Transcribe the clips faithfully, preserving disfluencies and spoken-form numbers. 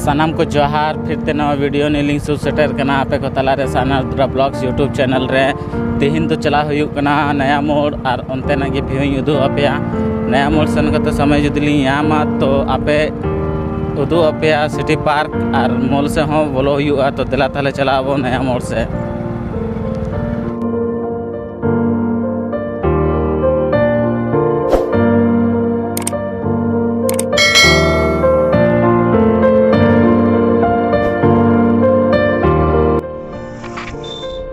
ᱥᱟᱱᱟᱢ ᱠᱚ ᱡᱚᱦᱟᱨ, ᱯᱷᱤᱨ ᱛᱮ ᱱᱟᱣᱟ ᱵᱷᱤᱰᱤᱭᱳ ᱱᱤᱭᱮ ᱞᱤᱧ ᱥᱩᱨ ᱥᱮᱴᱮᱨ ᱠᱟᱱᱟ ᱟᱯᱮ ᱠᱚ ᱛᱟᱞᱟᱨᱮ ᱥᱟᱱᱟᱨ ᱫᱩᱨᱟ ᱵᱞᱚᱜᱥ YouTube ᱪᱮᱱᱮᱞ ᱨᱮ᱾ ᱛᱮᱦᱮᱧ ᱫᱚ ᱪᱟᱞᱟᱣ ᱦᱩᱭᱩᱜ ᱠᱟᱱᱟ ᱱᱟᱭᱟ ᱢᱳᱲ ᱟᱨ ᱚᱱᱛᱮᱱᱟᱜ ᱜᱮ ᱵᱷᱤᱭᱩᱧ ᱩᱫᱩᱜ ᱟᱯᱮᱭᱟ᱾ ᱱᱟᱭᱟ ᱢᱳᱲ ᱥᱮᱱ ᱠᱟᱛᱮ ᱥᱚᱢᱚᱭ ᱡᱩᱫᱤ ᱞᱤᱧ ᱧᱟᱢᱟ ᱛᱚ ᱟᱯᱮ ᱩᱫᱩᱜ ᱟᱯᱮᱭᱟ ᱥᱤᱴᱤ ᱯᱟᱨᱠ ᱟᱨ ᱢᱚᱞ ᱥᱮᱫ ᱦᱚᱸ ᱵᱚᱞᱚ ᱦᱩᱭᱩᱜᱼᱟ᱾ ᱛᱚ ᱫᱮᱞᱟ ᱛᱟᱦᱞᱮ ᱪᱟᱞᱟᱜ ᱟᱵᱚ ᱱᱟᱭᱟ ᱢᱳᱲ ᱥᱮᱫ᱾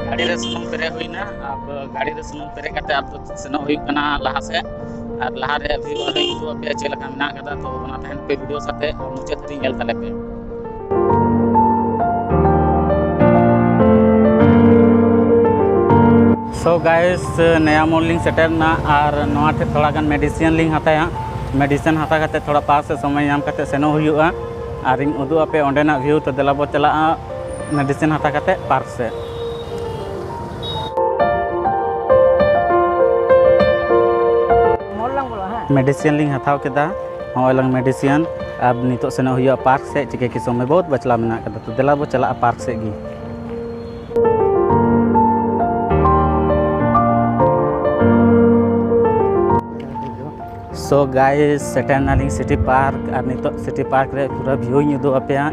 ᱜᱟᱹᱰᱤ ᱨᱮ ᱥᱩᱱᱩᱢ ᱯᱮᱨᱮᱡ ᱦᱩᱭᱱᱟ᱾ ᱟᱵ ᱜᱟᱹᱰᱤ ᱨᱮ ᱥᱩᱱᱩᱢ ᱯᱮᱨᱮᱡ ᱠᱟᱛᱮ ᱟᱵ ᱫᱚ ᱥᱮᱱᱚᱜ ᱦᱩᱭᱩᱜ ᱠᱟᱱᱟ ᱞᱟᱦᱟ ᱥᱮᱫ᱾ ᱟᱨ ᱞᱟᱦᱟ ᱨᱮ ᱵᱷᱤᱭᱩ ᱟᱨᱦᱚᱸ ᱩᱫᱩᱜ ᱟᱯᱮᱭᱟ ᱪᱮᱫ ᱞᱮᱠᱟ ᱢᱮᱱᱟᱜ ᱠᱟᱫᱟ᱾ ᱛᱚ ᱚᱱᱟ ᱛᱟᱦᱮᱱ ᱯᱮ ᱵᱷᱤᱰᱤᱭᱳ ᱥᱟᱛᱮ ᱟᱨ ᱢᱩᱪᱟᱹᱫ ᱫᱷᱟᱹᱵᱤᱡ ᱧᱮᱞ ᱛᱟᱞᱮ ᱯᱮ᱾ So guys, ᱱᱟᱭᱟ ᱢᱳᱲ ᱞᱤᱧ ᱥᱮᱴᱮᱨ ᱮᱱᱟ ᱟᱨ ᱱᱚᱣᱟ ᱴᱷᱮᱱ ᱛᱷᱚᱲᱟ ᱜᱟᱱ ᱢᱮᱰᱤᱥᱤᱱ ᱞᱤᱧ ᱦᱟᱛᱟᱭᱟ᱾ ᱢᱮᱰᱤᱥᱤᱱ ᱦᱟᱛᱟᱣ ᱠᱟᱛᱮ ᱛᱷᱚᱲᱟ ᱯᱟᱨᱠ ᱥᱮᱫ ᱥᱚᱢᱚᱭ ᱧᱟᱢ ᱠᱟᱛᱮ ᱥᱮᱱᱚᱜ ᱦᱩᱭᱩᱜᱼᱟ᱾ ᱟᱨᱤᱧ ᱩᱫᱩᱜ ᱟᱯᱮ ᱚᱸᱰᱮᱱᱟᱜ ᱵᱷᱤᱭᱩ᱾ ᱛᱚ ᱫᱮᱞᱟ ᱵᱚ ᱪᱟᱞᱟᱜᱼᱟ ᱢᱮᱰᱤᱥᱤᱱ ᱦᱟᱛᱟᱣ ᱠᱟᱛᱮ ᱯᱟᱨᱠ ᱥᱮᱫ᱾ ᱢᱮᱰᱤᱥᱤᱱ ᱞᱤᱧ ᱦᱟᱛᱟᱣ ᱠᱮᱫᱟ᱾ ᱦᱚᱸᱜᱼᱚᱭ ᱞᱟᱝ ᱢᱮᱰᱤᱥᱤᱱ᱾ ᱟᱨ ᱱᱤᱛᱚᱜ ᱥᱮᱱᱚᱜ ᱦᱩᱭᱩᱜᱼᱟ ᱯᱟᱨᱠ ᱥᱮᱫ, ᱪᱤᱠᱟᱹ ᱠᱤ ᱥᱚᱢᱚᱭ ᱵᱚᱦᱩᱛ ᱵᱟᱪᱞᱟᱣ ᱢᱮᱱᱟᱜ ᱠᱟᱫᱟ᱾ ᱛᱚ ᱫᱮᱞᱟ ᱵᱚ ᱪᱟᱞᱟᱜᱼᱟ ᱯᱟᱨᱠ ᱥᱮᱫ ᱜᱮ᱾ So guys, ᱥᱮᱴᱮᱨ ᱱᱟᱞᱤᱧ ᱥᱤᱴᱤ ᱯᱟᱨᱠ᱾ ᱟᱨ ᱱᱤᱛᱚᱜ ᱥᱤᱴᱤ ᱯᱟᱨᱠ ᱨᱮ ᱯᱩᱨᱟᱹ ᱵᱷᱤᱭᱩᱧ ᱩᱫᱩᱜ ᱟᱯᱮᱭᱟ᱾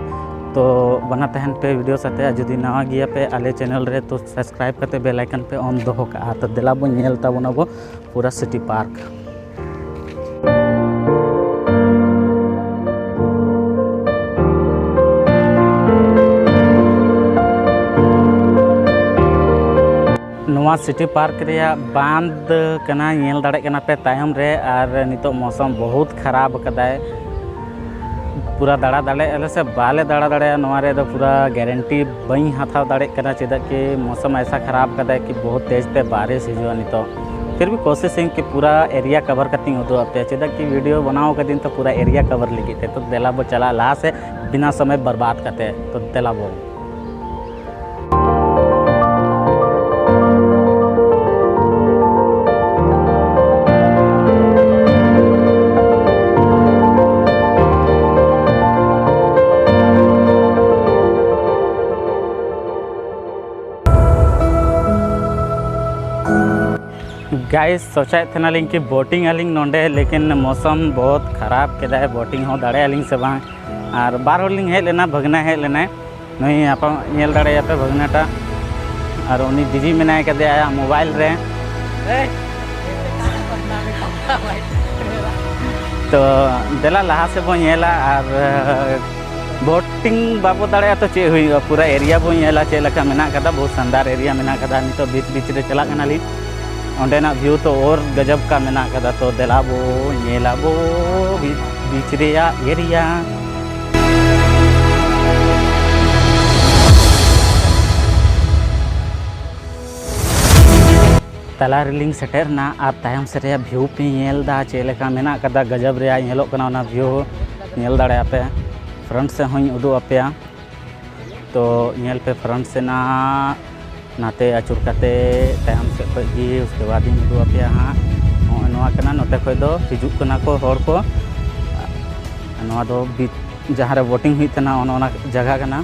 ᱛᱚ ᱵᱟᱱᱟ ᱛᱟᱦᱮᱱ ᱯᱮ ᱵᱷᱤᱰᱤᱭᱳ ᱥᱟᱛᱮ᱾ ᱟᱨ ᱡᱩᱫᱤ ᱱᱟᱣᱟ ᱜᱮᱭᱟᱯᱮ ᱟᱞᱮ ᱪᱮᱱᱮᱞ ᱨᱮ, ᱛᱚ ᱥᱟᱵᱥᱠᱨᱟᱭᱤᱵ ᱠᱟᱛᱮ ᱵᱮᱞ ᱟᱭᱠᱚᱱ ᱯᱮ ᱚᱱ ᱫᱚᱦᱚ ᱠᱟᱜᱼᱟ᱾ ᱛᱚ ᱫᱮᱞᱟ ᱵᱚᱱ ᱧᱮᱞ ᱛᱟᱵᱚᱱ ᱟᱵᱚ ᱯᱩᱨᱟᱹ ᱥᱤᱴᱤ ᱯᱟᱨᱠ᱾ ᱱᱚᱣᱟ ᱥᱤᱴᱤ ᱯᱟᱨᱠ ᱨᱮᱭᱟᱜ ᱵᱟᱸᱫᱷ ᱠᱟᱱᱟ, ᱧᱮᱞ ᱫᱟᱲᱮᱭᱟᱜ ᱠᱟᱱᱟ ᱯᱮ ᱛᱟᱭᱚᱢ ᱨᱮ᱾ ᱟᱨ ᱱᱤᱛᱚᱜ ᱢᱳᱥᱚᱢ ᱵᱚᱦᱩᱛ ᱠᱷᱟᱨᱟᱯ ᱟᱠᱟᱫᱟᱭ, ᱯᱩᱨᱟᱹ ᱫᱟᱬᱟ ᱫᱟᱲᱮᱭᱟᱜ ᱟᱞᱮ ᱥᱮ ᱵᱟᱞᱮ ᱫᱟᱬᱟ ᱫᱟᱲᱮᱭᱟᱜᱼᱟ᱾ ᱱᱚᱣᱟ ᱨᱮᱫᱚ ᱯᱩᱨᱟᱹ ᱜᱟᱨᱮᱱᱴᱤ ᱵᱟᱹᱧ ᱦᱟᱛᱟᱣ ᱫᱟᱲᱮᱭᱟᱜ ᱠᱟᱱᱟ, ᱪᱮᱫᱟᱜ ᱠᱤ ᱢᱳᱥᱚᱢ ᱮᱥᱟ ᱠᱷᱟᱨᱟᱯ ᱟᱠᱟᱫᱟᱭ ᱠᱤ ᱵᱚᱦᱩᱛ ᱛᱮᱡᱽ ᱛᱮ ᱵᱟᱨᱤᱥ ᱦᱤᱡᱩᱜᱼᱟ ᱱᱤᱛᱚᱜ᱾ ᱯᱷᱤᱨ ᱵᱷᱤ ᱠᱳᱥᱤᱥ ᱤᱧ ᱠᱤ ᱯᱩᱨᱟᱹ ᱮᱨᱤᱭᱟ ᱠᱟᱵᱷᱟᱨ ᱠᱟᱛᱮᱧ ᱩᱫᱩᱜ ᱟᱯᱮᱭᱟ, ᱪᱮᱫᱟᱜ ᱠᱤ ᱵᱷᱤᱰᱤᱭᱳ ᱵᱮᱱᱟᱣ ᱠᱟᱹᱫᱟᱹᱧ ᱛᱚ ᱯᱩᱨᱟᱹ ᱮᱨᱤᱭᱟ ᱠᱟᱵᱷᱟᱨ ᱞᱟᱹᱜᱤᱫ ᱛᱮ᱾ ᱛᱚ ᱫᱮᱞᱟ ᱵᱚ ᱪᱟᱞᱟᱜᱼᱟ ᱞᱟᱦᱟ ᱥᱮᱫ ᱵᱤᱱᱟ ᱥᱚᱢᱚᱭ ᱵᱚᱨᱵᱟᱫ ᱠᱟᱛᱮ᱾ ᱛᱚ ᱫᱮᱞᱟ ᱵᱚ᱾ गाइस, सोचेᱫ ᱛᱟᱦᱮᱱᱟᱞᱤᱧ ᱠᱤ ᱵᱳᱴᱤᱝ ᱟᱹᱞᱤᱧ ᱱᱚᱰᱮ, ᱞᱮᱠᱤᱱ ᱢᱳᱥᱚᱢ ᱵᱚᱦᱩᱛ ᱠᱷᱟᱨᱟᱯ ᱠᱮᱫᱟᱭ, ᱵᱳᱴᱤᱝ ᱦᱚᱸ ᱫᱟᱲᱮᱭᱟᱜ ᱟᱹᱞᱤᱧ ᱥᱮ ᱵᱟᱝ᱾ ᱟᱨ ᱵᱟᱨ ᱦᱚᱲ ᱞᱤᱧ ᱦᱮᱡ ᱞᱮᱱᱟ, ᱵᱷᱟᱹᱜᱽᱱᱟ ᱦᱮᱡ ᱞᱮᱱᱟᱭ, ᱱᱩᱭ ᱟᱯᱟ ᱧᱮᱞ ᱫᱟᱲᱮᱭᱟᱯᱮ ᱵᱷᱟᱹᱜᱽᱱᱟᱴᱟ, ᱟᱨ ᱩᱱᱤ ᱵᱤᱡᱤ ᱢᱮᱱᱟᱭ ᱠᱟᱫᱮᱭᱟ ᱟᱭᱟᱜ ᱢᱳᱵᱟᱭᱤᱞ ᱨᱮ᱾ ᱛᱚ ᱫᱮᱞᱟ ᱞᱟᱦᱟ ᱥᱮᱫ ᱵᱚᱱ ᱧᱮᱞᱟ, ᱟᱨ ᱵᱳᱴᱤᱝ ᱵᱟᱵᱚ ᱫᱟᱲᱮᱭᱟᱜᱼᱟ ᱛᱚ ᱪᱮᱫ ᱦᱩᱭᱩᱜᱼᱟ, ᱯᱩᱨᱟᱹ ᱮᱨᱤᱭᱟ ᱵᱚᱱ ᱧᱮᱞᱟ ᱪᱮᱫ ᱞᱮᱠᱟ ᱢᱮᱱᱟᱜ ᱠᱟᱫᱟ, ᱵᱚᱦᱩᱛ ᱥᱟᱱᱫᱟᱨ ᱮᱨᱤᱭᱟ ᱢᱮᱱᱟᱜ ᱠᱟᱫᱟ᱾ ᱱᱤᱛᱚᱜ ᱵᱤᱪ ᱵᱤᱪ ᱨᱮ ᱪᱟᱞᱟᱜ ᱠᱟᱱᱟᱞᱤᱧ, ᱚᱸᱰᱮᱱᱟᱜ ᱵᱷᱤᱭᱩ ᱛᱚ ᱚᱨ ᱜᱟᱡᱟᱵ ᱠᱟ ᱢᱮᱱᱟᱜ ᱠᱟᱫᱟ᱾ ᱛᱚ ᱫᱮᱞᱟ ᱵᱚ ᱧᱮᱞᱟ ᱵᱚ ᱵᱤᱪ, ᱵᱤᱪ ᱨᱮᱭᱟᱜ ᱮᱨᱤᱭᱟ᱾ ᱛᱟᱞᱟ ᱨᱮᱞᱤᱧ ᱥᱮᱴᱮᱨ ᱮᱱᱟ ᱟᱨ ᱛᱟᱭᱚᱢ ᱥᱮᱫ ᱨᱮᱭᱟᱜ ᱵᱷᱤᱭᱩ ᱯᱮ ᱧᱮᱞ ᱮᱫᱟ, ᱪᱮᱫ ᱞᱮᱠᱟ ᱢᱮᱱᱟᱜ ᱠᱟᱫᱟ, ᱜᱟᱡᱟᱵ ᱨᱮᱭᱟᱜ ᱧᱮᱞᱚᱜ ᱠᱟᱱᱟ᱾ ᱚᱱᱟ ᱵᱷᱤᱭᱩ ᱧᱮᱞ ᱫᱟᱲᱮᱭᱟᱜ ᱯᱮ, ᱯᱷᱨᱚᱱᱴ ᱥᱮᱫ ᱦᱚᱸᱧ ᱩᱫᱩᱜ ᱟᱯᱮᱭᱟ᱾ ᱛᱚ ᱧᱮᱞ ᱯᱮ ᱯᱷᱨᱚᱱᱴ ᱥᱮᱱᱟᱜ, ᱱᱟᱛᱮ ᱟᱹᱪᱩᱨ ᱠᱟᱛᱮ ᱛᱟᱭᱚᱢ ᱥᱮᱫ ᱠᱷᱚᱡ ᱜᱮ ᱩᱥᱠᱮ ᱵᱟᱫ ᱤᱧ ᱩᱫᱩᱜ ᱟᱯᱮᱭᱟ ᱦᱟᱸᱜ᱾ ᱱᱚᱜᱼᱚᱭ ᱱᱚᱣᱟ ᱠᱟᱱᱟ, ᱱᱚᱛᱮ ᱠᱷᱚᱡ ᱫᱚ ᱦᱤᱡᱩᱜ ᱠᱟᱱᱟ ᱠᱚ ᱦᱚᱲ ᱠᱚ᱾ ᱱᱚᱣᱟ ᱫᱚ ᱵᱤᱪ, ᱡᱟᱦᱟᱸ ᱨᱮ ᱵᱳᱴᱤᱝ ᱦᱩᱭᱩᱜ ᱛᱟᱦᱮᱱᱟ, ᱚᱱᱮ ᱚᱱᱟ ᱡᱟᱭᱜᱟ ᱠᱟᱱᱟ᱾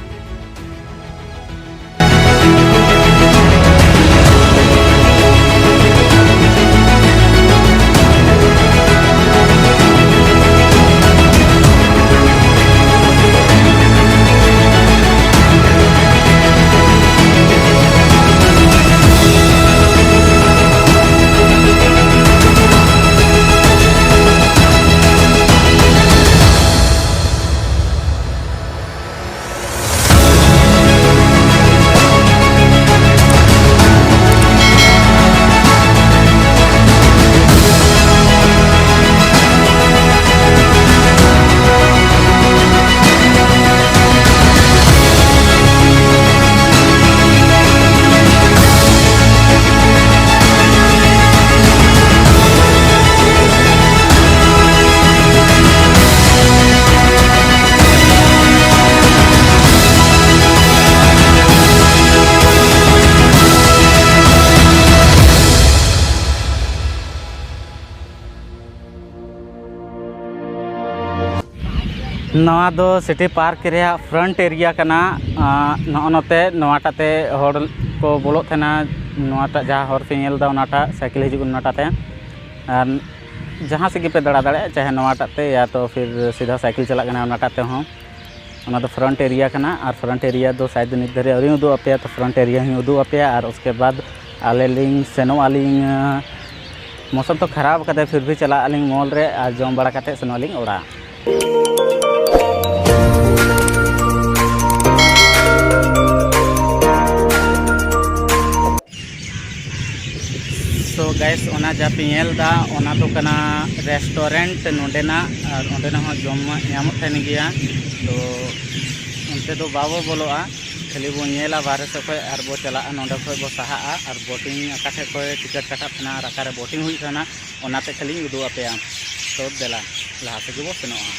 ᱱᱚᱣᱟ ᱫᱚ ᱥᱤᱴᱤ ᱯᱟᱨᱠ ᱨᱮᱭᱟᱜ ᱯᱷᱨᱚᱱᱴ ᱮᱨᱤᱭᱟ ᱠᱟᱱᱟ᱾ ᱟᱸ, ᱱᱚᱜᱼᱚ ᱱᱚᱛᱮ ᱱᱚᱣᱟᱴᱟᱜ ᱛᱮ ᱦᱚᱲ ᱠᱚ ᱵᱚᱞᱚᱜ ᱛᱟᱦᱮᱱᱟ, ᱱᱚᱣᱟᱴᱟᱜ ᱡᱟᱦᱟᱸ ᱦᱚᱨ ᱯᱮ ᱧᱮᱞ ᱮᱫᱟ, ᱚᱱᱟᱴᱟᱜ ᱥᱟᱭᱠᱮᱞ ᱦᱤᱡᱩᱜ ᱠᱟᱱᱟ ᱚᱱᱟᱴᱟᱜ ᱛᱮ᱾ ᱟᱨ ᱡᱟᱦᱟᱸ ᱥᱮᱫ ᱜᱮᱯᱮ ᱫᱟᱬᱟ ᱫᱟᱲᱮᱭᱟᱜᱼᱟ, ᱪᱟᱦᱮ ᱱᱚᱣᱟᱴᱟᱜ ᱛᱮ ᱭᱟ ᱛᱚ ᱯᱷᱤᱨ ᱥᱤᱫᱷᱟ ᱥᱟᱭᱠᱮᱞ ᱪᱟᱞᱟᱜ ᱠᱟᱱᱟ ᱚᱱᱟᱴᱟᱜ ᱛᱮᱦᱚᱸ᱾ ᱚᱱᱟ ᱫᱚ ᱯᱷᱨᱚᱱᱴ ᱮᱨᱤᱭᱟ ᱠᱟᱱᱟ᱾ ᱟᱨ ᱯᱷᱨᱚᱱᱴ ᱮᱨᱤᱭᱟ ᱫᱚ ᱥᱟᱭᱮᱫ ᱱᱤᱛ ᱫᱷᱟᱹᱨᱤᱡ ᱟᱹᱣᱨᱤᱧ ᱩᱫᱩᱜ ᱟᱯᱮᱭᱟ, ᱛᱚ ᱯᱷᱨᱚᱱᱴ ᱮᱨᱤᱭᱟ ᱦᱚᱸᱧ ᱩᱫᱩᱜ ᱟᱯᱮᱭᱟ᱾ ᱟᱨ ᱩᱥᱠᱮ ᱵᱟᱫᱽ ᱟᱞᱮ ᱞᱤᱧ ᱥᱮᱱᱚᱜ ᱟᱹᱞᱤᱧ᱾ ᱢᱳᱥᱚᱢ ᱛᱚ ᱠᱷᱟᱨᱟᱯ ᱠᱟᱫᱟᱭ, ᱯᱷᱤᱨ ᱵᱷᱤ ᱪᱟᱞᱟᱜ ᱟᱹᱞᱤᱧ ᱢᱚᱞ ᱨᱮ ᱟᱨ ᱡᱚᱢ ᱵᱟᱲᱟ ᱠᱟᱛᱮᱫ ᱥᱮᱱᱚᱜ ᱟᱹᱞᱤᱧ ᱚᱲᱟᱜ᱾ So guys, ᱚᱱᱟ ᱡᱟ ᱯᱮ ᱧᱮᱞ ᱮᱫᱟ, ᱚᱱᱟ ᱫᱚ ᱠᱟᱱᱟ ᱨᱮᱥᱴᱩᱨᱮᱱᱴ ᱱᱚᱸᱰᱮᱱᱟᱜ, ᱟᱨ ᱚᱸᱰᱮᱱᱟᱜ ᱦᱚᱸ ᱡᱚᱢᱟᱜ ᱧᱟᱢᱚᱜ ᱛᱟᱦᱮᱱ ᱜᱮᱭᱟ᱾ ᱛᱚ ᱚᱱᱛᱮ ᱫᱚ ᱵᱟᱵᱚ ᱵᱚᱞᱚᱜᱼᱟ, ᱠᱷᱟᱹᱞᱤ ᱵᱚ ᱧᱮᱞᱟ ᱵᱟᱦᱨᱮ ᱥᱮᱫ ᱠᱷᱚᱱ, ᱟᱨ ᱵᱚ ᱪᱟᱞᱟᱜᱼᱟ ᱱᱚᱸᱰᱮ ᱠᱷᱚᱱ ᱵᱚ ᱥᱟᱦᱟᱜᱼᱟ᱾ ᱟᱨ ᱵᱳᱴᱤᱝ ᱚᱠᱟ ᱴᱷᱮᱡ ᱠᱷᱚᱱ ᱴᱤᱠᱤᱴ ᱠᱟᱴᱟᱜ ᱠᱟᱱᱟ ᱟᱨ ᱚᱠᱟᱨᱮ ᱵᱳᱴᱤᱝ ᱦᱩᱭᱩᱜ ᱠᱟᱱᱟ, ᱚᱱᱟ ᱛᱮ ᱠᱷᱟᱹᱞᱤᱧ ᱩᱫᱩᱜ ᱟᱯᱮᱭᱟ᱾ ᱛᱚ ᱫᱮᱞᱟ, ᱞᱟᱦᱟ ᱥᱮᱫ ᱜᱮᱵᱚ ᱥᱮᱱᱚᱜᱼᱟ᱾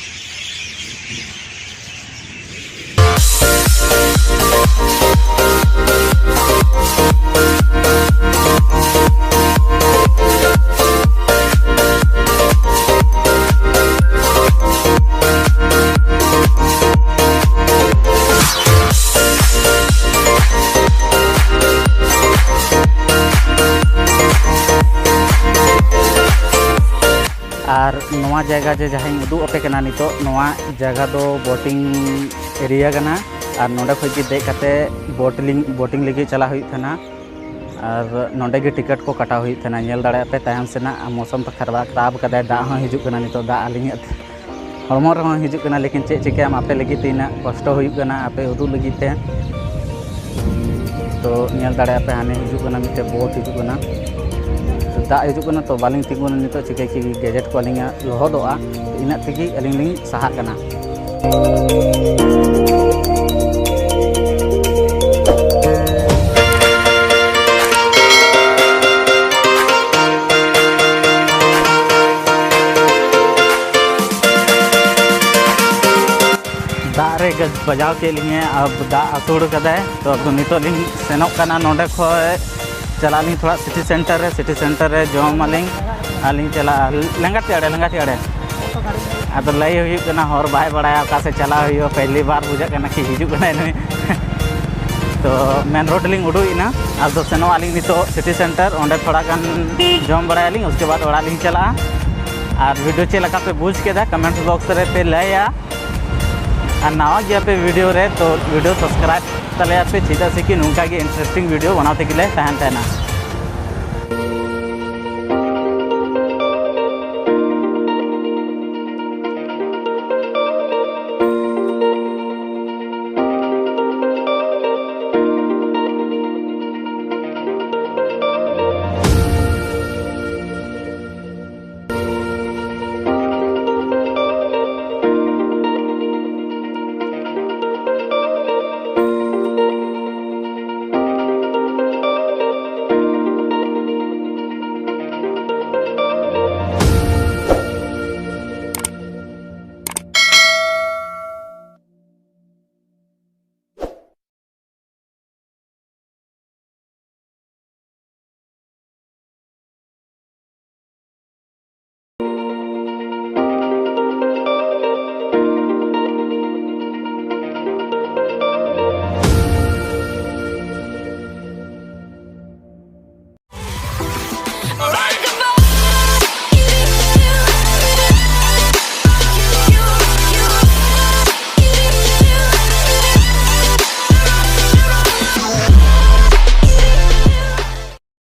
ᱟᱨ ᱱᱚᱣᱟ ᱡᱟᱭᱜᱟ ᱡᱮ ᱡᱟᱦᱟᱸᱧ ᱩᱫᱩᱜ ᱟᱯᱮ ᱠᱟᱱᱟ ᱱᱤᱛᱚᱜ, ᱱᱚᱣᱟ ᱡᱟᱭᱜᱟ ᱫᱚ ᱵᱳᱴᱤᱝ ᱮᱨᱤᱭᱟ ᱠᱟᱱᱟ᱾ ᱟᱨ ᱱᱚᱸᱰᱮ ᱠᱷᱚᱡ ᱜᱮ ᱫᱮᱡ ᱠᱟᱛᱮ ᱵᱳᱴ ᱞᱤᱧ, ᱵᱳᱴᱤᱝ ᱞᱟᱹᱜᱤᱫ ᱪᱟᱞᱟᱜ ᱦᱩᱭᱩᱜ ᱛᱟᱦᱮᱱᱟ᱾ ᱟᱨ ᱱᱚᱸᱰᱮ ᱜᱮ ᱴᱤᱠᱤᱴ ᱠᱚ ᱠᱟᱴᱟᱣ ᱦᱩᱭᱩᱜ ᱛᱟᱦᱮᱱᱟ᱾ ᱧᱮᱞ ᱫᱟᱲᱮᱭᱟᱜ ᱯᱮ ᱛᱟᱭᱚᱢ ᱥᱮᱱᱟᱜ ᱢᱳᱥᱚᱢ ᱛᱚ ᱠᱷᱟᱨᱟᱯ, ᱠᱷᱟᱨᱟᱯ ᱠᱟᱫᱟᱭ, ᱫᱟᱜ ᱦᱚᱸ ᱦᱤᱡᱩᱜ ᱠᱟᱱᱟ ᱱᱤᱛᱚᱜ, ᱫᱟᱜ ᱟᱹᱞᱤᱧᱟᱜ ᱦᱚᱲᱢᱚ ᱨᱮᱦᱚᱸ ᱦᱤᱡᱩᱜ ᱠᱟᱱᱟ, ᱞᱮᱠᱤᱱ ᱪᱮᱫ ᱪᱤᱠᱟᱹᱭᱟᱢ, ᱟᱯᱮ ᱞᱟᱹᱜᱤᱫ ᱛᱮ ᱤᱱᱟᱹᱜ ᱠᱚᱥᱴᱚ ᱦᱩᱭᱩᱜ ᱠᱟᱱᱟ ᱟᱯᱮ ᱩᱫᱩᱜ ᱞᱟᱹᱜᱤᱫ ᱛᱮ᱾ ᱛᱚ ᱧᱮᱞ ᱫᱟᱲᱮᱭᱟᱜ ᱯᱮ, ᱦᱟᱱᱮ ᱦᱤᱡᱩᱜ ᱠᱟᱱᱟ, ᱢᱤᱫᱴᱮᱡ ᱵᱳᱴ ᱦᱤᱡᱩᱜ ᱠᱟᱱᱟ᱾ ᱛᱚ ᱫᱟᱜ ᱦᱤᱡᱩᱜ ᱠᱟᱱᱟ, ᱛᱚ ᱵᱟᱹᱞᱤᱧ ᱛᱤᱸᱜᱩᱱᱟ ᱱᱤᱛᱚᱜ, ᱪᱤᱠᱟᱹ ᱠᱤ ᱜᱮᱡᱮᱴ ᱠᱚ ᱟᱹᱞᱤᱧᱟᱜ ᱞᱚᱦᱚᱫᱚᱜᱼᱟ, ᱛᱚ ᱤᱱᱟᱹᱜ ᱛᱮᱜᱮ ᱟᱹᱞᱤᱧ ᱞᱤᱧ ᱥᱟᱦᱟᱜ ᱠᱟᱱᱟ᱾ ᱫᱟᱜ ᱨᱮ ᱵᱟᱡᱟᱣ ᱠᱮᱫ ᱞᱤᱧᱟᱹ ᱟᱨ ᱫᱟᱜ ᱟᱹᱥᱩᱲ ᱠᱟᱫᱟᱭ᱾ ᱛᱚ ᱟᱫᱚ ᱱᱤᱛᱚᱜ ᱞᱤᱧ ᱥᱮᱱᱚᱜ ᱠᱟᱱᱟ ᱱᱚᱸᱰᱮ ᱠᱷᱚᱡ᱾ ᱪᱟᱞᱟᱜ ᱟᱹᱞᱤᱧ ᱛᱷᱚᱲᱟ ᱥᱤᱴᱤ ᱥᱮᱱᱴᱟᱨ ᱨᱮ, ᱥᱤᱴᱤ ᱥᱮᱱᱴᱟᱨ ᱨᱮ ᱡᱚᱢ ᱟᱹᱞᱤᱧ ᱟᱨ ᱞᱤᱧ ᱪᱟᱞᱟᱜᱼᱟ᱾ ᱞᱮᱸᱜᱟ ᱛᱤ ᱟᱲᱮ, ᱞᱮᱸᱜᱟ ᱛᱤ ᱟᱲᱮ᱾ ᱟᱫᱚ ᱞᱟᱹᱭ ᱦᱩᱭᱩᱜ ᱠᱟᱱᱟ, ᱦᱚᱨ ᱵᱟᱭ ᱵᱟᱲᱟᱭᱟ, ᱚᱠᱟ ᱥᱮᱫ ᱪᱟᱞᱟᱣ ᱦᱩᱭᱩᱜᱼᱟ᱾ ᱯᱮᱦᱞᱤ ᱵᱟᱨ ᱵᱩᱡᱷᱟᱹᱜ ᱠᱟᱱᱟ ᱠᱤ ᱦᱤᱡᱩᱜ ᱠᱟᱱᱟᱭ ᱱᱩᱭ᱾ ᱛᱚ ᱢᱮᱱ ᱨᱳᱰ ᱞᱤᱧ ᱩᱰᱩᱠ ᱮᱱᱟ᱾ ᱟᱫᱚ ᱥᱮᱱᱚᱜ ᱟᱹᱞᱤᱧ ᱱᱤᱛᱚᱜ ᱥᱤᱴᱤ ᱥᱮᱱᱴᱟᱨ, ᱚᱸᱰᱮ ᱛᱷᱚᱲᱟ ᱜᱟᱱ ᱡᱚᱢ ᱵᱟᱲᱟᱭᱟᱞᱤᱧ, ᱩᱥᱠᱮ ᱵᱟᱫ ᱚᱲᱟᱜ ᱞᱤᱧ ᱪᱟᱞᱟᱜᱼᱟ᱾ ᱟᱨ ᱵᱷᱤᱰᱤᱭᱳ ᱪᱮᱫ ᱞᱮᱠᱟ ᱯᱮ ᱵᱩᱡᱽ ᱠᱮᱫᱟ, ᱠᱚᱢᱮᱱᱴ ᱵᱚᱠᱥ ᱨᱮ ᱯᱮ ᱞᱟᱹᱭᱟ᱾ ᱟᱨ ᱱᱟᱣᱟ ᱜᱮᱭᱟ ᱯᱮ ᱵᱷᱤᱰᱤᱭᱳ ᱨᱮ, ᱛᱚ ᱵᱷᱤᱰᱤᱭᱳ ᱥᱟᱵᱥᱠᱨᱟᱭᱤᱵ ᱛᱟᱞᱮᱭᱟ ᱯᱮ, ᱪᱮᱫᱟᱜ ᱥᱮ ᱠᱤ ᱱᱚᱝᱠᱟ ᱜᱮ ᱤᱱᱴᱟᱨᱮᱥᱴᱤᱝ ᱵᱷᱤᱰᱤᱭᱳ ᱵᱮᱱᱟᱣ ᱛᱮᱜᱮ ᱞᱮ ᱛᱟᱦᱮᱱ ᱛᱟᱦᱮᱱᱟ᱾